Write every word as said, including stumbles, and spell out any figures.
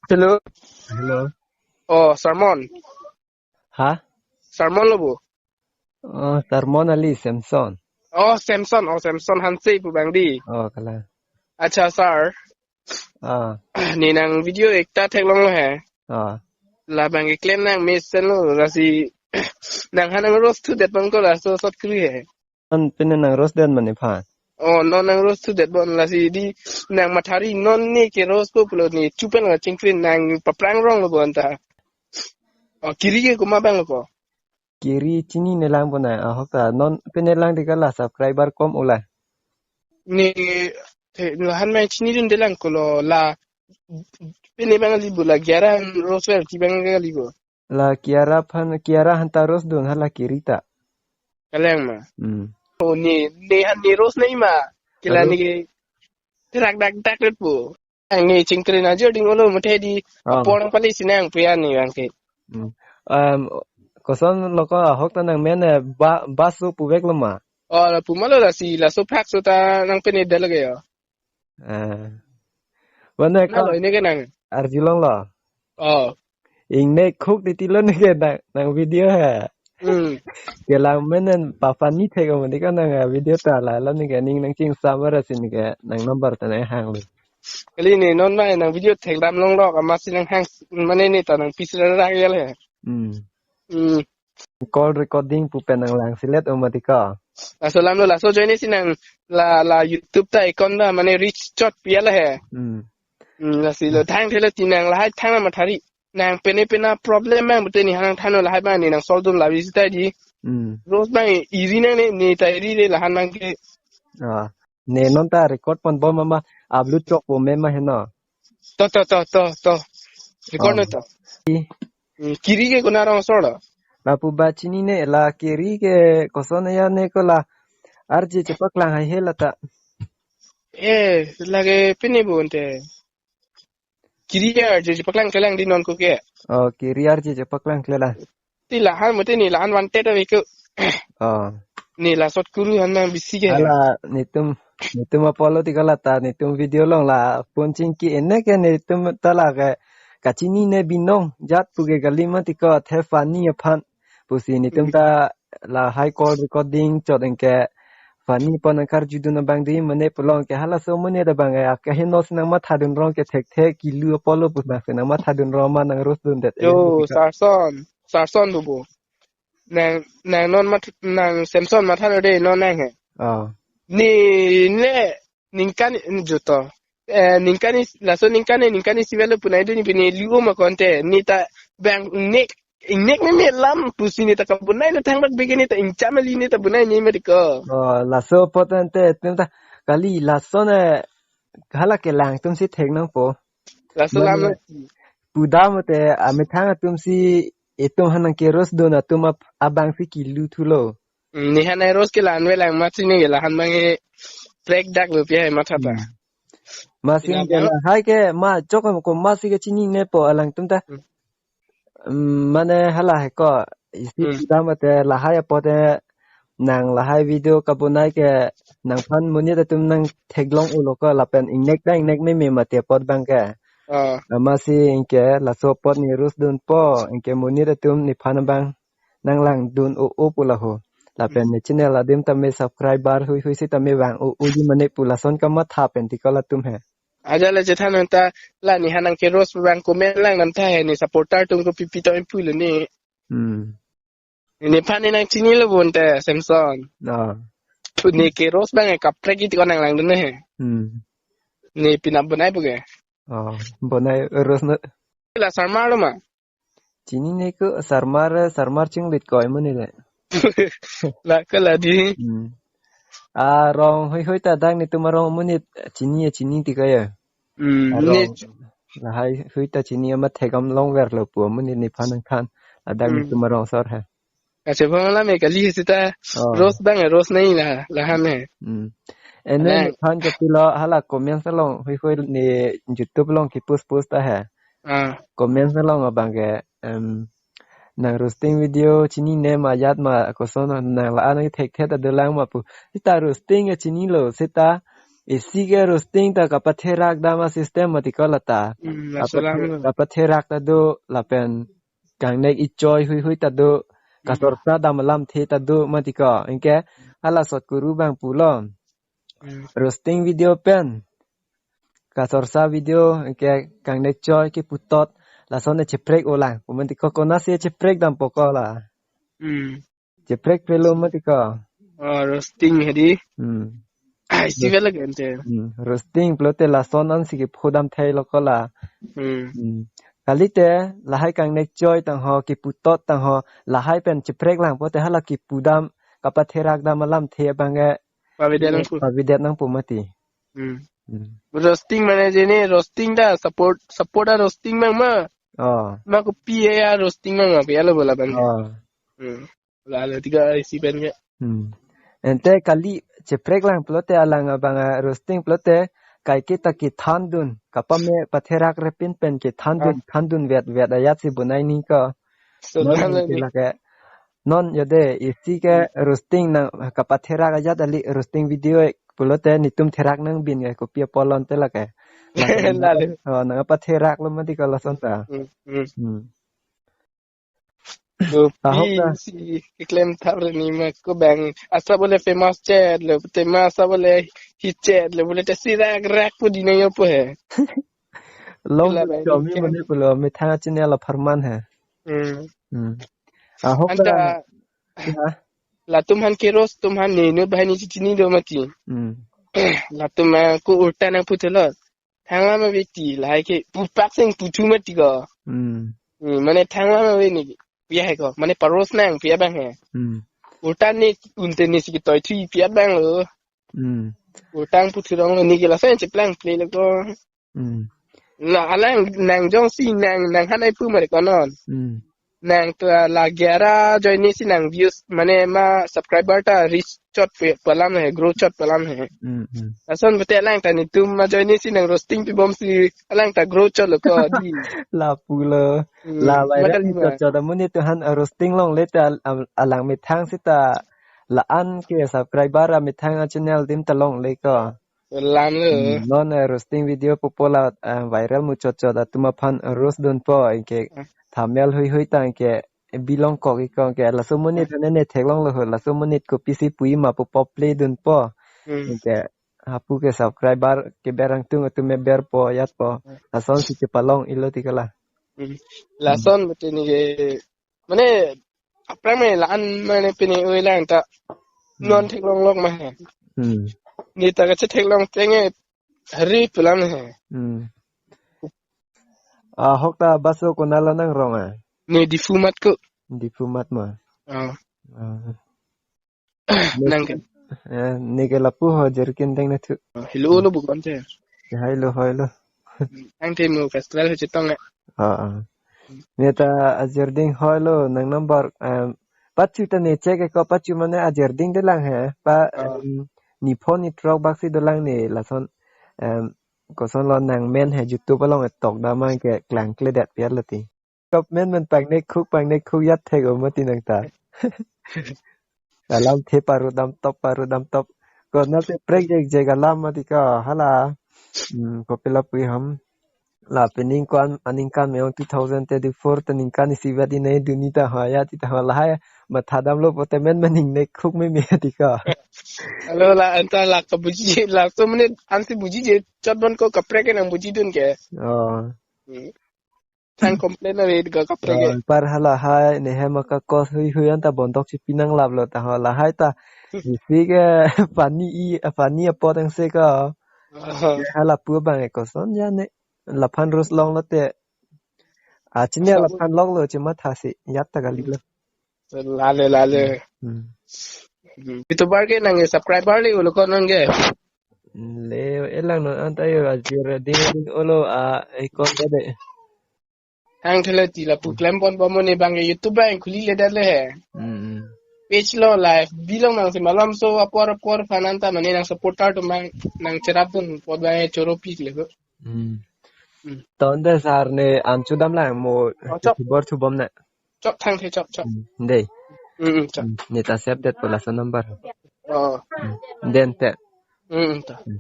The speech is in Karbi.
Hello. Hello. Oh, Sermon. Ha? Sermon lo bo? Oh, Sermon kali, Samson. Oh, Samson. Oh, Samson Hanse pu abang di. Oh, kalang. Acha, sir. Ah. Ne nang video ekta theklonglo he. Ah. Labang keklem nang mesen lo, lasi nangphan nang roast thudet abang ko laso sot kri he. Non pine nang roast det ma nephan? Oh, non nang roast thudet abang, lasi di nang mathari non ne ke roast ko pulo, ne chupen la chingkrin nang paphrang rong lo bo anta. Oh, kiri ke komat abang lo ko? Kiri chinine lang bo na, ahok ta non pine lang di kala subscriber kom ula. Ne, te, lahan mai chinidunde lang ko lo, la pine abang kali bo, la Kiara roast well ti abang kali bo? La Kiara aphan, Kiara aphanta roast dun hala kiri ta. Kalang ma. Hmm. Oh, ne, nephan ne roast nangji ma. Kila, aro ne ke terak dak dak ret po. Ang ne chingkrin ajor ding olo muthe di. Ah. Apor nang pali sinang puya ne abang ke. Hmm. Um, koson lo ko, ahok ta nang men, eh, ba, bas so puvek lo ma? Oh, la pu ma lo, lasi laso phak so ta nang pine dal ke yo. Ah. Mane, na ko lo, ne ke nang arjulong lo. Oh. Ingnek khuk titi lo ne ke nang, nang video he. Hmm. Kelang menen pa funny thek ko mane ko nang, ah, video ta la lo ne ke ning nang ching samar si ne ke nang number ta nang hang lo. Kali ne non ma nang video thekdam longlok amatsi nang hang mane ne ta nang pis ra ra gel he. Hmm. Hmm. Call recording pu pen nang lang silet o mati ko. Laso alam lo, laso ajoine si nang la, la YouTube ta account ta mane reach chot piala he. Hmm. Hmm, lasi lo thang thelo ti nang lahai thang mathari. Nang pine pine problem mang bute nephan nang thanlo, lahai abang ne nang solve dun labi sita di. Hmm. Roast abang iri nang ne, ne ta iri le lahan abang ke. Ah. Ne non ta record pon bom ma, ma upload chok bom ma heno. To, to, to, to, to. Record, oh, no to. I. Hmm, kiri ke konat rong asor lo? Lapu ba chinine, la kiri ke koson ya ne ko la arje chepaklang hai he lata. Eh, lake pine bo ante. Kiri arje chepaklang kelang di non ko ke. Oh, kiri arje chepaklang kelang. Ti lahan mute ne lahan wanted ave ko. Oh. Ne la sot kuru han nang bisi ke. Hala netum, netum apolo ti kala ta netum video along la phone chingki ene ke netum ta la ke kachinine binong jat pu ke kali mati ko, the funny aphan pusi netum ta lahai call recording chot anke funny pon angkar judun abang di mane pulo ke halaso mane da abang ya ke heno si nang mathadun rong ke thekthe kilu apolo pu nang si nang mathadun rong ma nang roast dundet. Yo, eh, Serson, Serson bubu. Nang, nang non mat, nang Samson matha lo de non nang he. Oh. Ne, ne, ningkan ni juto. Eh, ningkan ni, laso ningkan ni, ningkan ni si velo punai dun ni pine lu ma konte. Ne ta abang nek, ingnek meme lam pusi ne ta kabonai lo thangbak bege ne ta ingcham ali ne ta bonai ne mati ko. Oh, laso apot ante netum ta kali lason ne hala kelang atum si thek nangpo. Laso alam mane lo. Pudam te amethang atum si itum hanang ke roast dun atum ap-, abang si kilu thulo. Hmm, nephan ai roast ke la-an ve lang amatsi ne ke lahan abang ke prek dak lo pi hai matha ta. Hmm. Amatsi ina ke abang lahai ke ma chok ko amatsi ke chininepo alangtum ta. Hmm. Hmm, mane hala hai ko isi, hmm, pudam te lahai apot te nang lahai video kabonai ke nangphan monit atum nang theklong ulo ko lapen ingnek ta ingnek meme mati apot abang ke. Ah. Amatsi anke laso apot ne roast dunpo anke monit atum nephan abang nang langdun o o pu laho. Lapen, hmm, ne channel adim tame subscriber hui hui si tame vang o o ji mane pu lason kamatha pen ti ko latum he. Ajat le chethan nang ta la nephan nang ke roast abang comment lang nang ta he ne supporter atum ko pipi to impu lo ne. Hmm. Nephan ne nang chinilo bonte Samson. Ah. Tu ne ke roast abang kaprek it ko nang langdun he. Hmm. Ne pina bonai pu ke. Oh, bonai roast na. La Sarmar lo ma? Chinine ko Sarmar, Sarmar chinglit ko amonit le. La ko la di. Hmm. Arong hui hui ta dak netum arong amonit chini ya chini ti ko ya. Hmm, arong ne lahai hui ta chini amat thekdam longver lo pu amonit nephan nangthan. Ladak, hmm, netum arong asor he. Kachebong alam e kali sita. Oh. Roast abang roast nai la, lahan he. Hmm. Ene, alang, nephan chapilo hala comments along hui hui ne YouTube along ki post post ta he. Ah. Comments along abang ke, em, nang roasting video chinine ma jat ma koson nang la-an thekthe ta dolang ma pu. Sita roasting ya chinilo, sita Isi ke roasting ta kapatherak dam a-system mati ko lata. Hmm, laso Kapathe-, alam lo. Kapatherak ta do lapen kangnek ichoi huihui ta do. Hmm. Kasorsa dam alamthe ta do mati ko. Anke hala sot kuru abang pulo. Hmm. Roasting video pen kasorsa video anke kangnek choi kepu tot lason cheprek-o lang pu mati ko, konatsi cheprek dampo ko la. Hmm. Cheprek pelo mati ko. Oh, roasting hedi. Hmm. Ai, si Roast- vela gente. Hmm. Roasting pulote lason ansi kepho damthai lo ko la. Hmm. Hmm. Kalite lahai kangnek choi tangho, kepu tot tangho, lahai pen cheprek lang pulote hala kepu dam, kapatherak dam alamthe abang ke Pavedet nangpo. Pavedet nangpo mati. Hmm. Hmm. Roasting mane jene, roasting ta support, support a roasting mang ma. Oh. Ma kopi a roasting mang ma, pi alo bola bang. Oh. Hmm. Lalo tiga isi pen ke. Hmm. Ante kali cheprek lang pulote alang abang a roasting pulote kaike ta kethandun, kapame patherak repin pen kethandun, Ah. thandun vet vet ajat si bonai ni ko. So, Non lang ke lake. Non jode isi ke roasting nang kapatherak ajat kali, roasting video pulote netum therak nangbin ke kopi apolon te lake. Lalo. Oh, nangpatherak lo mati ko lason ta. Hmm, hmm. Hmm. Ahok Kopi na. Si keklem thap re ni ma ko bang asa bole famous chet lo, tema asa bole hit chet lo, bole te si rak rak pu di nang yo pu he. Long Kila bang chomi ke. Mane pulo, methang channel apharman he. Hmm. Hmm. Ahok Anta na. Ya. Latum aphan ke roast atum aphan ne no bahai ni chini do mati. Hmm. Latum ma ko ulta nangpu thelo. Thang alam ave ti, lahai ke pupak seng puthu mati ko. Hmm. Hmm, mane thang alam ave ni. Pi he ko, mane pa-roast nang pi abang he. Hmm. Ulta ne unte ne si ketoi thu pi abang lo. Hmm. Ulta nangpu thu rong lo, ne ke lason cheplang play lo ko. Hmm. Na alang nang jongsi nang, nang hanai pu mare ko non. Hmm. Nang to la gyara join ne si nang views mane ma subscriber ta reach chot pe-, pu alam he, grow chot pu alam he. Hmm, hmm. Lason pute alang ta netum ma join ne si nang roasting pibom si alang ta grow chot lo ko di. Lapulo. Hmm, la viral makali ma. Chot chot amonit aphan, ah, roasting longle ta al-, al-, alang methang seta la-an ke subscriber amethang a-channel adim ta longle ko. Lam lo. Hmm, non, eh, roasting video popo la, eh, viral mu chot chot atum aphan roast dunpo, anke Hmm. thumbnail huihui tang ke bilong kok ikong ke laso amonit Hmm. Aphan ne theklong lo ho, laso amonit kopisi pu-i ma popo play dunpo. Hmm. Anke hapu ke subscriber ke berang tung atum me berpo ajatpo. Hmm. Lason si chepalong ilo ti kala. Hmm. Hmm. Lason betul ni ke mane aphrang me la-an mane pine oi lang ta Hmm. Non theklong lok ma he. Hmm. Ne ta kachetheklong tenge hari pu alam he. Hmm. Ahok ta baso konat lo nangrong a? Ne Diphu mat ko. Diphu mat ma. Ah. Ah. Nang ke. Eh, ne ke lapu ho jerkin deng na thu. Hilo lo bukon te. Ya, hilo, hilo. Ang te mo festival ho chetong a. Ah, ah. Ne ta ajerding hoi lo nang number, em, pachu ta ne check ko, pachu mane ajerding dolang he. Pa, Ah. em, ni phone ni truck bak si dolang ne lason, em, koson lo nang men he YouTube along etok damang ke klangkledet piar lo ti. Kop men men pangnek khuk pangnek khuk yat thek o mati nang ta. Alamthe paru dam top, paru dam top. Konat si prek jek jek alam mati ka hala. Hmm, kopi lapu-i ham. La peningkan, aningkan me-ong two thousand twenty-four ta ningkan isi vet inei duni ta ha ya ti ta ha lahai matha damlo pote men men ingnek khuk me me ti ka. Alo la anta la kabuji, laso amonit ansi buji je chot bon ko kaprek ke nang buji dun ke. Oh. Hmm. Thang complain ave ga kaprek ke. Oh, par hala hai ne hem aka kos hui hui anta bondok si pinang lap lo ta ha lahai ta. Isi ke pani i, pani apot ang se ka. Ah. Hala pu abang e koson ya ne. Laphan roast long lote. Ah, chini Asa laphan long lo chima thasi. Yat ta kali lo. Lale, lale. Hmm. Hmm. YouTuber ke nang subscriber le ulo ko nang ke. Le, elang non anta yo ajir ding ding olo a ikon ta de. Hang thele ti lapu klem pon pon mo ne bang ke YouTuber ang khuli le dale he. Hmm. Page lo live bilong nang si malom so apor apor phan anta mane nang supporter atum mang nang cherap dun pot bang choro pik le ho. Hmm. Hmm. Ton de sar ne an chu dam lang mo. Oh, chok. Bor chu bom na. Chok thang the chok chok. Hmm. Dei. Hmm, hmm, chok. Hmm. Ne ta save det pola sa number. Oh. Hmm. Den te. Hmm, hmm, ta. Hmm.